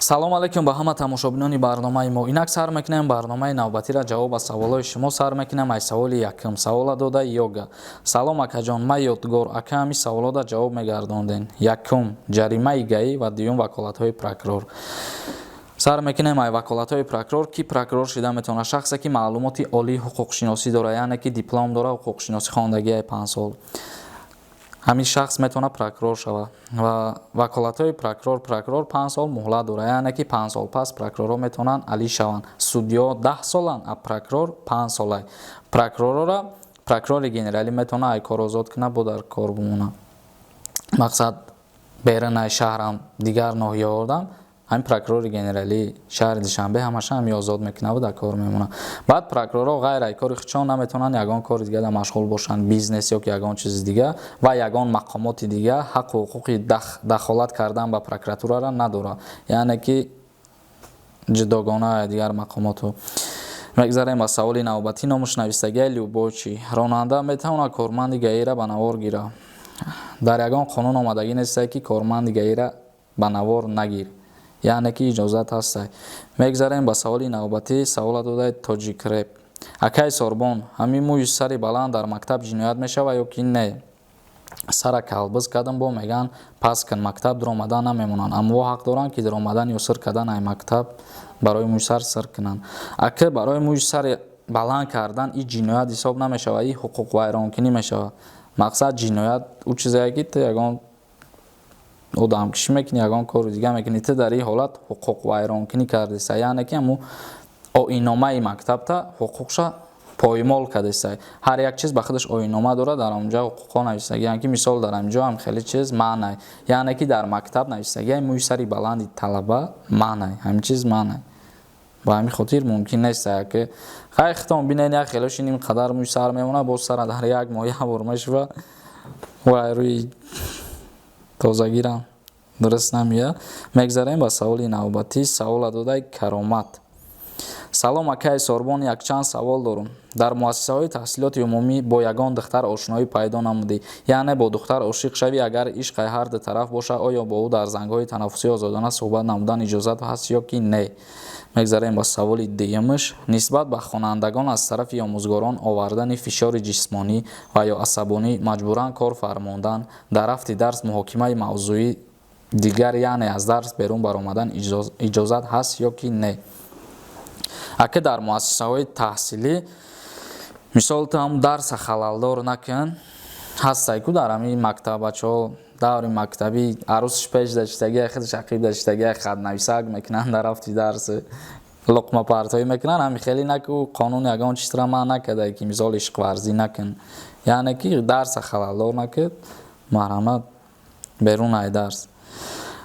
Салом алейкум ба ҳама тамошобинони барномаи мо. Инак сар мекунем барномаи навбатиро. Ҷавоб ба саволҳои шумо сар мекунем аз саволи якум. Савола дода Йога. Салом, акаҷон, ма Ёдгор. Ака, ҳами саволода ҷавоб мегардонден. Якум, ҷаримаи ГАИ ва дуюм, ваколатҳои прокурор. Сар мекунем ай ваколатҳои прокурор. Ки прокурор шида метавонад? Шахсе, ки маълумоти олии ҳуқуқшиносӣ дорад, яъне ки диплом дора, ҳуқуқшиносӣ хондагиай 5 сол, ҳамин шахс метавонад прокурор шавад. Ва ваколатҳои прокурор: прокурор 5 сол муҳлат дорад, яъне ки 5 сол пас прокурорҳо метавонанд алӣ шаванд. Судьё 10 соланд, а прокурор 5 солай. Прокурорро прокурори генералӣ метавонад ай кор озод кунад, бо дар кор бимонад. Мақсад, берунаи шаҳрам, дигар ноҳияҳодам ҳамин прокурори генералии шаҳри Душанбе ҳамаша ҳами озод мекунаву дар кор мемонад. Баъд прокурорҳо ғайр ай кори худшон наметавонанд ягон кори дига дар машғул бошанд, бизнес ё ки ягон чизи дига, ва ягон мақомоти дига ҳаққу ҳуқуқи дахолат кардан ба прокуратурара надорад, яъне ки ҷудогона дигар мақомоту. Мегзарем ба саволи навбатӣ. Номуш навистагиа Любойчи. Ронанда метавонад корманди ГАИра ба навор гирад? Дар ягон қонун омадагӣ нестае, ки корманди ГАИра ба навор нагир, яъне ки иҷозат ҳастай. Мегзарем ба саволи навбатӣ. Савола додаи Тоҷик Реп. Акаи Сорбон, ҳамин мӯи сари баланд дар мактаб ҷиноят мешавад ё ки не? Сара калбиз кардам, бо меган пас кун, мактаб дуромадан намемонанд, аммо ҳақ доранд, ки дуромадан ё сир кардан ай мактаб барои мӯи сар сир кунанд. Ака, барои мӯи сари баланд кардан и ҷиноят ҳисоб намешавад, и ҳуқуқвайронкунӣ мешавад. Мақсад, ҷиноят ӯ чизае, ки ту ягон одамкушӣ мекунӣ, ягон кори дига мекунӣ. Ту дар ин ҳолат ҳуқуқвайронкунӣ кардеса, яъне ки ҳамун оинномаи мактабта ҳуқуқша поймол кардеса. Ҳар як чиз ба худаш оиннома дорад, дар онҷа ҳуқуқҳо нависагианд, ки мисол дар ҳаминҷо ҳам хеле чиз манъ, яъне ки дар мактаб нависагиай мӯи сари баланди талаба манъ, ҳамин чиз манъ. Ба ҳамин хотир мумкин нест, ки хай хитон бинед, як хелошин ин қадар мӯи сар мемонад, боз сара дар як моҳ як бор мешува ва рӯи тозагирам дуруст намеяд. Мегзарем ба саволи навбатӣ. Савола додаи Каромат. Салом, акаи Сорбон, якчанд савол дорум. Дар муассисаҳои таҳсилоти умумӣ бо ягон духтар ошноӣ пайдо намудӣ, яъне бо духтар ошиқ шавӣ. Агар ишқи ҳар ду тараф бошад, оё бо ӯ дар зангҳои танаффусӣ озодона суҳбат намудан иҷозат ҳаст ё ки не? Мегзарем ба саволи дуюмаш. Нисбат ба хонандагон аз тарафи омӯзгорон овардани фишори ҷисмонӣ ва ё асабонӣ, маҷбуран кор фармондан, дар рафти дарс, муҳокимаи мавзӯи дигар, яъне аз дарс берун баромадан иҷозат ҳаст ё ки не? Ака, дар муассисаҳои таҳсилӣ, мисол, ту ҳам дарса халалдор накун. Ҳастай ку дар ҳамин мактаб бачаҳо даври мактабӣ арӯсш пеш даштагия, худаш ақиб даштагия, хатнависак мекунанд, дар рафти дарс луқмапартоӣ мекунанд. Ҳами хеле наку, қонун ягон чизра манъ накарда, ки мисол ишқварзӣ накун, яъне ки дарса халалдор накун, марҳамат, берун ай дарс.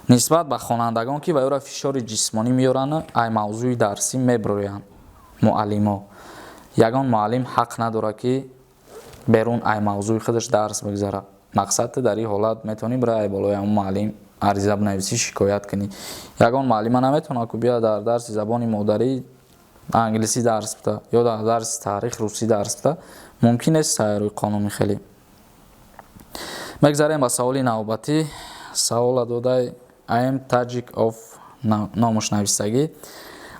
Нисбат ба хонандагон, ки ба ӯра фишори ҷисмонӣ меоранд, ай мавзӯи дарсӣ мебироянд муаллимо, ягон муаллим ҳақ надорад, ки берун ай мавзӯи худаш дарс бигзарад. Мақсад, ту дар ин ҳолат метавонӣ бира ай болои ҳамон муаллим ариза бинависӣ, шикоят кунӣ. Ягон муаллима наметавонад ку бия дар дарси забони модарӣ англисӣ дарс бида ё дар дарси таърих русӣ дарс бида, мумкин нест рӯи қонуни хеле. Мегзарем ба саволи навбатӣ. Савола додаи Ам Таҷик of номуш нависагӣ.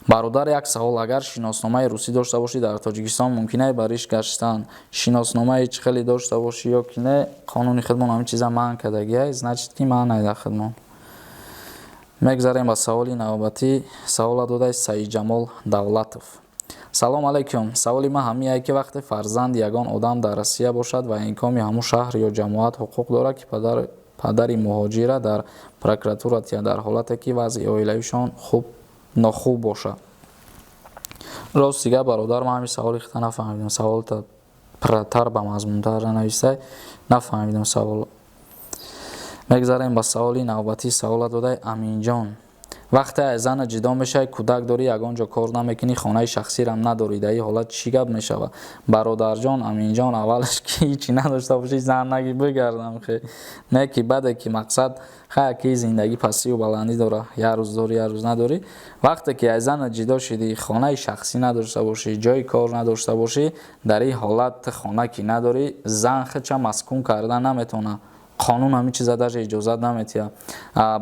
Бародар, як савол: агар шиносномаи русӣ дошта бошӣ, дар Тоҷикистон мумкин ба риш гаштан? Шиносномаи чӣ хеле дошта бошӣ ё ки не, қонуни худмон ҳамин чиза манъ кардагиай, значит ки манъ дар худмон. Мегзарем ба саволи навбатӣ. Савола додаи Саидҷамол Давлатов. Салом алайкум, саволи ман ҳамиае, ки вақте фарзанди ягон одам дар Россия бошад ва инкоми ҳамун шаҳр ё ҷамоат ҳуқуқ дорад, ки падари муҳоҷира дар прокуратура тиҳад, дар ҳолате ки вазъи оилавишон хуб нохуб бошад? Рости гап, бародар, ман ҳамин саволи хита нафаҳмидам. Саволта пурратар, ба мазмунтар нанависай, нафаҳмидам савол. Мегзарем ба саволи навбатӣ. Савола додаи Аминҷон. Вақте аз зана ҷудо мешавӣ, кӯдак дорӣ, ягон ҷо кор намекунӣ, хонаи шахсирам надорӣ, дар ин ҳолат чӣ гап мешавад? Бародарҷон Аминҷон, аввалаш ки ҳичи надошта бошӣ, зан наги, бигардам хе не, ки баъде ки мақсад, хая ки зиндагӣ пастию баландӣ дора, як рӯз дорӣ, як рӯз надорӣ. Вақте ки аз зана ҷудо шудӣ, хонаи шахсӣ надошта бошӣ, ҷои кор надошта бошӣ, дар ин ҳолат ту хона ки надорӣ, зан худша маскун карда наметавонад. Қонун ҳамин чиза даже иҷозат наметиҳад.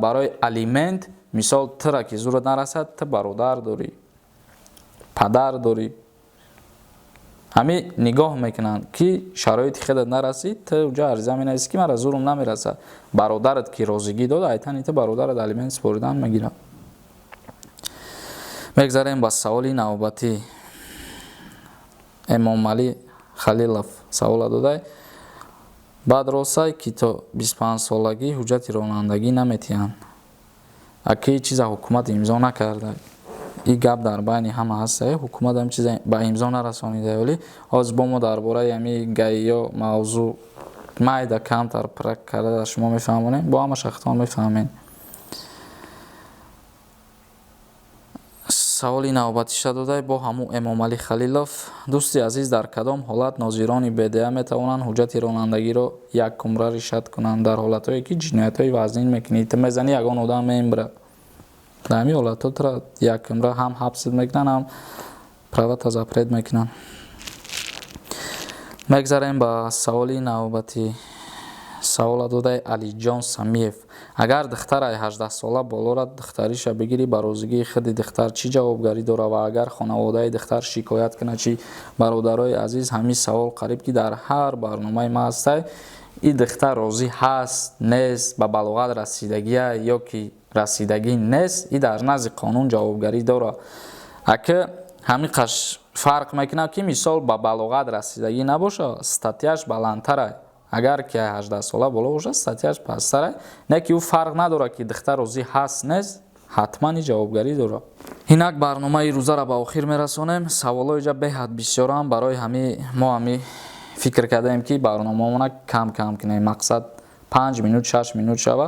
Барои алимент. Мисол, тура ки зурат нарасад, ту бародар дорӣ, падар дорӣ, ҳами нигоҳ мекунанд, ки шароити худат нарасид, ту уҷа ариза менависӣ, ки мара зурум намерасад. Бародарат ки розигӣ дод, айтани ту бародарат алимент супоридан мегирад. Мегзарем ба саволи навбатӣ. Эмомалӣ Халилов савола додай: баъд ростай, ки то 25-солагӣ ҳуҷҷати ронандагӣ наметиҳанд, аки чиза ҳукумат имзо накарда? И гап дар байни ҳама ҳаста, ҳукумат ҳам чиза ба имзо нарасонида. Вале ҳозир бо мо дар бораи ҳами ГАИ-ё мавзӯъ майда камтар пурра карда дар шумо мефаҳмонем, бо ҳама шахтон мефаҳмед. Саволи навбатиша додай бо ҳамун Эмомалӣ Халилов: дӯсти азиз, дар кадом ҳолат нозирони БДА метавонанд ҳуҷҷати ронандагиро якумра ришат кунанд? Дар ҳолатҳое, ки ҷиноятҳои вазнин мекунӣ, ту мезанӣ, ягон одам мембира, дар ҳамин ҳолатҳо тура якумра ҳам ҳабсат мекунанд, ҳам права та запрет мекунанд. Мегзарем ба саволи навбатӣ. Савола додаи Алиҷон Самиев: агар духтараи 18-сола болора духтариша бигирӣ, ба розигии худи духтар чӣ ҷавобгарӣ дорад ва агар хонаводаи духтар шикоят кунад чӣ? Бародарои азиз, ҳамин савол қариб ки дар ҳар барномаи ма ҳастай. И духтар розӣ ҳаст, нест, ба балоғат расидагия ё ки расидагӣ нест, и дар назди қонун ҷавобгарӣ дорад. Ака, ҳамин қаш фарқ мекунад, ки мисол ба балоғат расидагӣ набошад, статья ш баландтара. Агар ки 18-сола боло бошад, статья ш пасттара. Не ки ӯ фарқ надорад, ки духтар розӣ ҳаст, нест, ҳатман и ҷавобгарӣ дорад. Инак, барномаи рӯзаро ба охир мерасонем. Саволҳои ҷа беҳад бисёрам, барои ҳами мо ҳами фикр кардаем, ки барномаомона кам кам кунем, мақсад 5 минут, 6 минут шава,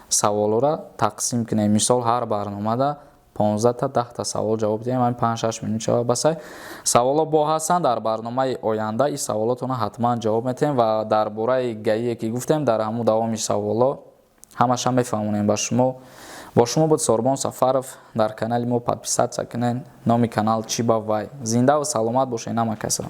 саволҳоро тақсим кунем. Мисол, ҳар барномада 15та, 10та савол ҷавоб диҳем, ҳамин 5-6 минут шава, басай. Саволҳо бо ҳастанд, дар барномаи оянда ин саволотонро ҳатман ҷавоб метиҳем ва дар бораи ГАИ е ки гуфтем, дар ҳамун давоми саволҳо ҳамаша мефаҳмонем ба шумо. Бо шумо буд Сорбон Сафаров. Дар канали мо подписаться кунед, номи канал «Чӣ ба вай». Зиндаву саломат бошед, ҳама каса.